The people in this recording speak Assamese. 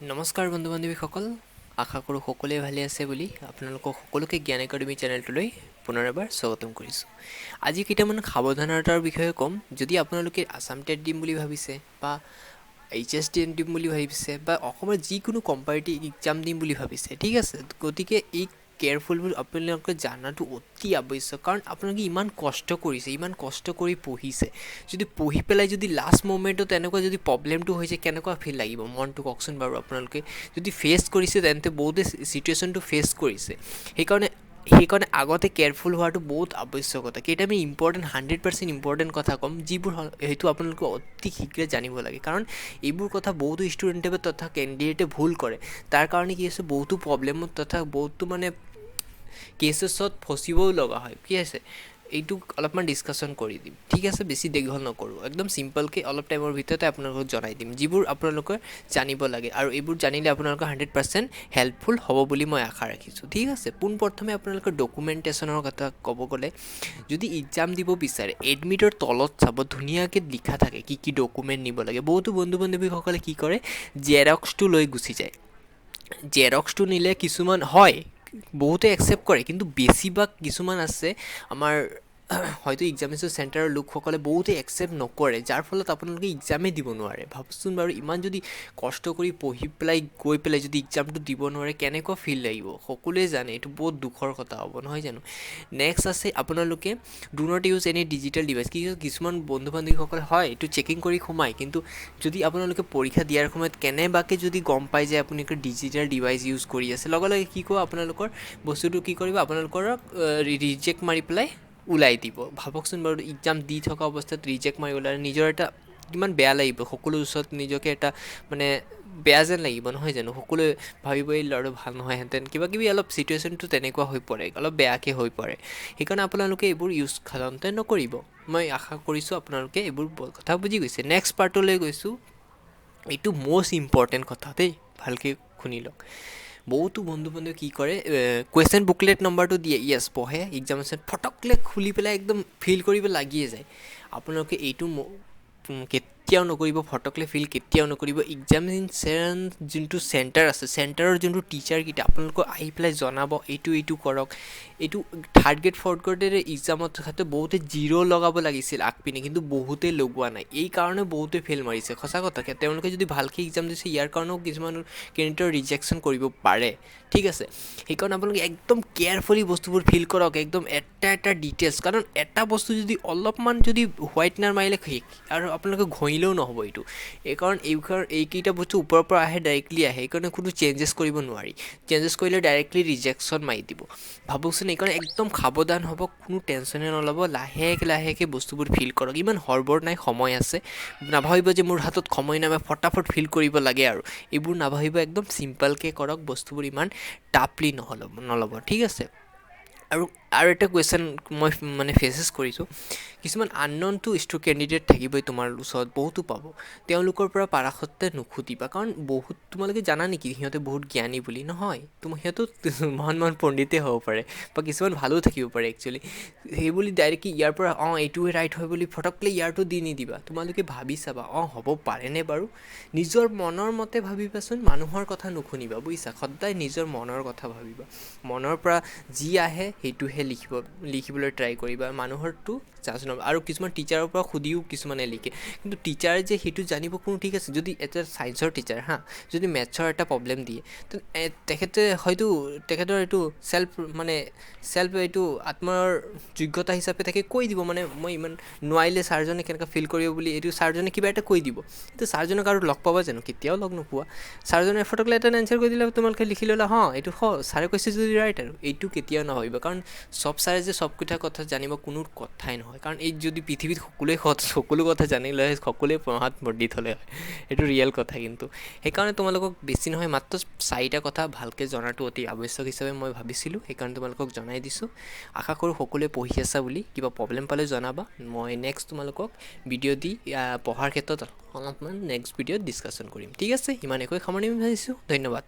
নমস্কাৰ বন্ধু বান্ধৱীসকল, আশা কৰোঁ সকলোৱে ভালে আছে বুলি। আপোনালোকক সকলোকে জ্ঞান একাডেমী চেনেলটোলৈ পুনৰ এবাৰ স্বাগতম কৰিছোঁ। আজি কেইটামান সাৱধানতাৰ বিষয়ে ক'ম। যদি আপোনালোকে আছাম টেট দিম বুলি ভাবিছে বা এইচ এছ টেট দিম বুলি ভাবিছে বা অসমৰ যিকোনো কম্পাৰেটিভ এক্সাম দিম বুলি ভাবিছে, ঠিক আছে, গতিকে এই কেয়াৰফুলবোৰ আপোনালোকে জনাটো অতি আৱশ্যক। কাৰণ আপোনালোকে ইমান কষ্ট কৰিছে, ইমান কষ্ট কৰি পঢ়িছে, যদি পঢ়ি পেলাই যদি লাষ্ট মমেণ্টত এনেকুৱা যদি প্ৰব্লেমটো হৈছে, কেনেকুৱা ফিল লাগিব মনটো, কওকচোন বাৰু। আপোনালোকে যদি ফেচ কৰিছে, তেন্তে বহুতে চিটুৱেশ্যনটো ফেচ কৰিছে। সেইকাৰণে আগতে কেয়াৰফুল হোৱাটো বহুত আৱশ্যকতা। কেইটামান ইম্পৰ্টেণ্ট, 100% ইম্পৰ্টেণ্ট কথা ক'ম, যিবোৰ সেইটো আপোনালোকে অতি শীঘ্ৰে জানিব লাগে। কাৰণ এইবোৰ কথা বহুতো ষ্টুডেণ্টে তথা কেণ্ডিডেটে ভুল কৰে। তাৰ কাৰণে কি হৈছে, বহুতো প্ৰব্লেমত তথা বহুতো মানে কেচেছত ফচিবও লগা হয়। কি আছে, এইটো অলপমান ডিছকাশ্যন কৰি দিম, ঠিক আছে? বেছি দীঘল নকৰোঁ, একদম চিম্পলকৈ অলপ টাইমৰ ভিতৰতে আপোনালোকক জনাই দিম যিবোৰ আপোনালোকে জানিব লাগে, আৰু এইবোৰ জানিলে আপোনালোকৰ 100% হেল্পফুল হ'ব বুলি মই আশা ৰাখিছোঁ, ঠিক আছে? পোনপ্ৰথমে আপোনালোকৰ ডকুমেণ্টেশ্যনৰ কথা ক'ব গ'লে, যদি এক্সাম দিব বিচাৰে, এডমিটৰ তলত চাব, ধুনীয়াকৈ লিখা থাকে কি কি ডকুমেণ্ট নিব লাগে। বহুতো বন্ধু বান্ধৱীসকলে কি কৰে, জেৰক্সটো লৈ গুচি যায়। জেৰক্সটো নিলে কিছুমান হয়, বহুতে একচেপ্ট কৰে, কিন্তু বেছিভাগ কিছুমান আছে আমাৰ হয়তো এক্সামিনেশ্যন চেণ্টাৰৰ লোকসকলে বহুতে একচেপ্ট নকৰে, যাৰ ফলত আপোনালোকে এক্সামেই দিব নোৱাৰে। ভাবচোন বাৰু, ইমান যদি কষ্ট কৰি পঢ়ি পেলাই গৈ পেলাই যদি এক্সামটো দিব নোৱাৰে, কেনেকুৱা ফিল লাগিব? সকলোৱে জানে এইটো বহুত দুখৰ কথা হ'ব, নহয় জানো? নেক্সট আছে আপোনালোকে do not use any digital device. কি কিছুমান বন্ধু বান্ধৱীসকলে হয় এইটো চেকিং কৰি সোমায়, কিন্তু যদি আপোনালোকে পৰীক্ষা দিয়াৰ সময়ত কেনেবাকৈ যদি গম পায় যে আপোনালোকে ডিজিটেল ডিভাইচ ইউজ কৰি আছে, লগে লগে কি ক'ব, আপোনালোকৰ বস্তুটো কি কৰিব, আপোনালোকৰ ৰিজেক্ট মাৰি পেলাই ওলাই দিব। ভাবকচোন বাৰু, এক্সাম দি থকা অৱস্থাত ৰিজেক্ট মাৰি ওলাই নিজৰ এটা কিমান বেয়া লাগিব, সকলোৰ ওচৰত নিজকে এটা মানে বেয়া যেন লাগিব, নহয় জানো? সকলোৱে ভাবিব এই ল'ৰাটো ভাল নহয়হেঁতেন, কিবা কিবি অলপ চিটুৱেশ্যনটো তেনেকুৱা হৈ পৰে, অলপ বেয়াকৈ হৈ পৰে। সেইকাৰণে আপোনালোকে এইবোৰ ইউজ সাধাৰণতে নকৰিব। মই আশা কৰিছোঁ আপোনালোকে এইবোৰ কথা বুজি গৈছে। নেক্সট পাৰ্টলৈ গৈছোঁ। এইটো মষ্ট ইম্পৰ্টেণ্ট কথা দেই, ভালকৈ শুনি লওক। বহুতো বন্ধু বান্ধৱে কি কৰে, কুৱেশ্যন বুকলেট নম্বৰটো দিয়ে, য়েছ, পঢ়ে, এক্সামিনেশ্যন ফটককৈ খুলি পেলাই একদম ফিল কৰিব লাগিয়ে যায়। আপোনালোকে এইটো কেতিয়াও নকৰিব, ফটককৈ ফিল কেতিয়াও নকৰিব। এক্সামিনেশ্যন যোনটো চেণ্টাৰ আছে, চেণ্টাৰৰ যোনটো টিচাৰকেইটা আপোনালোকক আহি পেলাই জনাব, এইটো এইটো কৰক। এইটো থাৰ্ড গ্ৰেড, ফ'ৰ্থ গ্ৰেডৰ এক্সামত ক্ষেত্ৰত বহুতে জিৰ' লগাব লাগিছিল আগপিনে, কিন্তু বহুতে লগোৱা নাই। এই কাৰণে বহুতে ফেইল মাৰিছে। সঁচা কথা, তেওঁলোকে যদি ভালকৈ এক্সাম দিছে, ইয়াৰ কাৰণেও কিছুমান কেণ্ডিডেটৰ ৰিজেকশ্যন কৰিব পাৰে, ঠিক আছে? সেইকাৰণে আপোনালোকে একদম কেয়াৰফুলি বস্তুবোৰ ফিল কৰক, একদম এটা এটা ডিটেইলছ। কাৰণ এটা বস্তু যদি অলপমান যদি হোৱাইটনাৰ মাৰিলে শেষ, আৰু আপোনালোকে ঘঁহিলেও নহ'ব এইটো। এই কাৰণ এইকেইটা বস্তু ওপৰৰ পৰা আহে, ডাইৰেক্টলি আহে, সেইকাৰণে কোনো চেঞ্জেছ কৰিব নোৱাৰি। চেঞ্জেছ কৰিলে ডাইৰেক্টলি ৰিজেকশ্যন মাৰি দিব, ভাবকচোন। এইকাৰণে একদম সাৱধান হ'ব, কোনো টেনশ্যনে নল'ব, লাহেকৈ লাহেকৈ বস্তুবোৰ ফিল কৰক। ইমান হৰবৰ নাই, সময় আছে। নাভাবিব যে মোৰ হাতত সময় নাই, মই ফটাফট ফিল কৰিব লাগে, আৰু এইবোৰ নাভাবিব। একদম চিম্পলকৈ কৰক বস্তুবোৰ, ইমান টাফলি নহ'ব, নল'ব, ঠিক আছে? আৰু এটা কুৱেশ্যন মই মানে ফেচেছ কৰিছোঁ। কিছুমান আনন'ন টু কেণ্ডিডেট থাকিবই তোমাৰ ওচৰত, বহুতো পাব। তেওঁলোকৰ পৰা পাৰাসত্তে নুসুধিবা। কাৰণ বহুত তোমালোকে জানা নেকি সিহঁতে বহুত জ্ঞানী বুলি? নহয়, সিহঁতো মহান মহান পণ্ডিতেই হ'ব পাৰে বা কিছুমান ভালো থাকিব পাৰে একচুৱেলি। সেইবুলি ডাইৰেক্ট ইয়াৰ পৰা অঁ এইটোৱে ৰাইট হয় বুলি ফটককৈ ইয়াৰটো দি নিদিবা। তোমালোকে ভাবি চাবা, অঁ হ'ব পাৰেনে বাৰু? নিজৰ মনৰ মতে ভাবিবাচোন, মানুহৰ কথা নুশুনিবা, বুজিছা? সদায় নিজৰ মনৰ কথা ভাবিবা। মনৰ পৰা যি আহে সেইটোহে লিখিবলৈ ট্ৰাই কৰিবা, মানুহৰটো চান্স নল'বা। আৰু কিছুমান টিচাৰৰ পৰা সুধিও কিছুমানে লিখে, কিন্তু টিচাৰে যে সেইটো জানিব কোনো ঠিক আছে। যদি এটা ছায়েন্সৰ টিচাৰ হা, যদি মেথছৰ এটা প্ৰব্লেম দিয়ে, তেখেতে হয়তো তেখেতৰ এইটো চেল্ফ মানে চেল্ফ এইটো আত্মৰ যোগ্যতা হিচাপে তেখেতে কৈ দিব, মানে মই ইমান নোৱাৰিলে ছাৰজনে কেনেকুৱা ফিল কৰিব বুলি এইটো ছাৰজনে কিবা এটা কৈ দিব। কিন্তু ছাৰজনক আৰু লগ পাবা জানো? কেতিয়াও লগ নোপোৱা। ছাৰজনে ফটককৈ এটা এনচাৰ কৰি দিলে, তোমালোকে লিখি ল'লা, হ এইটো হ ছাৰে কৈছে যদি ৰাইট। আৰু এইটো কেতিয়াও নাভাবিবা, কাৰণ চব ছাৰে যে চবকেইটা কথা জানিব কোনো কথাই নহয়। কাৰণ এই যদি পৃথিৱীত সকলোৱে সকলো কথা জানিলে হয়, সকলোৱে পঢ়াত পণ্ডিত হ'লে হয়, এইটো ৰিয়েল কথা। কিন্তু সেইকাৰণে তোমালোকক বেছি নহয়, মাত্ৰ চাৰিটা কথা ভালকৈ জনাটো অতি আৱশ্যক হিচাপে মই ভাবিছিলোঁ, সেইকাৰণে তোমালোকক জনাই দিছোঁ। আশা কৰোঁ সকলোৱে পঢ়ি আছা বুলি। কিবা প্ৰব্লেম পালে জনাবা। মই নেক্সট তোমালোকক ভিডিঅ' দি পঢ়াৰ ক্ষেত্ৰত অলপমান নেক্সট ভিডিঅ'ত ডিছকাশ্যন কৰিম, ঠিক আছে? ইমানে কৈ সামৰণি মাৰিছোঁ, ধন্যবাদ।